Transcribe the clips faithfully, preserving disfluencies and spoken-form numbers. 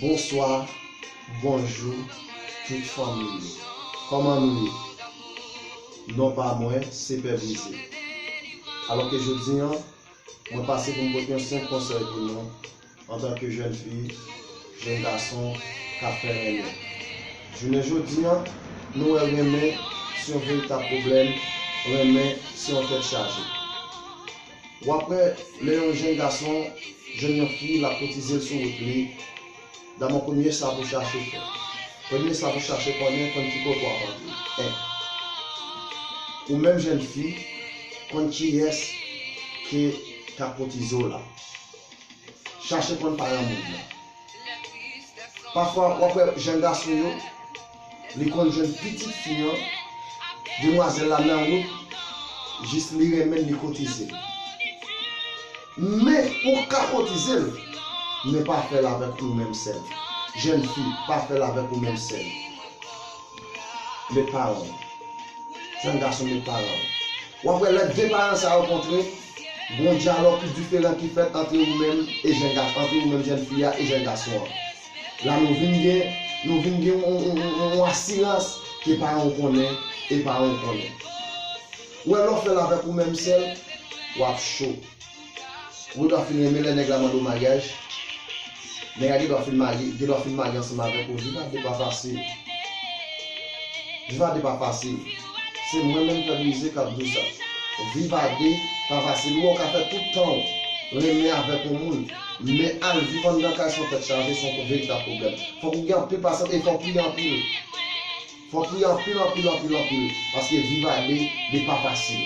Bonswa, bonjou, tout fanmi yo. Kòman nou ye? Non pa mwen, se Pè Brize. Alò ke jodi an, mwen pase pou m pote yon senp konsèy pou nou, antanke jèn fi, jèn gason, k ap fè renmen. Jounen jodi an, nou wè renmen se yon veritab pwoblèm, renmen se yon tèt chaje. W ap wè, lè yon jèn gason jwenn yon fi, l ap kotize l sou wout li, dabò premye sa pou chache fè. Premye sa pou chache konnen, konn ki kote w ap antre. En. Ou menm jèn fi, konn kiyès ke k ap kotize w la. Chache konn paran moun nan. Pafwa, w ap wè jèn gason yo, li konn jwenn pitit fi an, demwazèl la nan wout, jis li renmen l, li kotize l. Men, ou ka kotize l, men pa fè l avèk ou menm sèl. Jèn fi, pa fè l avèk ou menm sèl. Met paran w. Jèn gason, met paran w. W ap wè lè de paran sa yo kontre, gon dyalòg ki diferan ki fèt antre ou menm e jèn gason, antre ou menm jèn fi a e jèn gason an. La nou vin gen, nou vin gen yon, yon, yon, yon asirans ke paran w konnen e paran w konnen. Ou wè lè w fè l avèk ou menm sèl, w ap cho. Ou gendwa fin renmen lè nèg la mande w maryaj. Nèg la gendwa fin marye, gendwa fin marye ansanm avèk ou. Viv a de pa fasil. Viv a de pa fasil. Se mwen menm Pè Brize k ap di w sa. Viv a de pa fasil. Ou wè w ka fè tout tan w renmen avèk yon moun, men al viv anndan kay se yon tèt chaje, se yon veritab pwoblèm. Fòk ou gen anpil pasyans e fòk ou priye anpil. Fòk ou priye anpil, anpil, anpil, anpil. Paske viv a de, de pa fasil.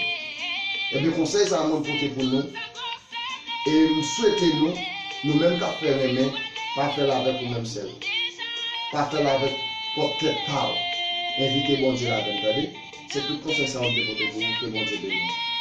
Ebyen, konsèy sa a mwen pote pou nou. E m swete nou, nou menm k ap fè renmen, pa fè l avèk ou menm sèl. Pa fè l avèk pwòp tèt pa w. Envite Bondye ladann, tande? Se tout konsèy sa yo m te pote pou ou, ke Bondye beni w.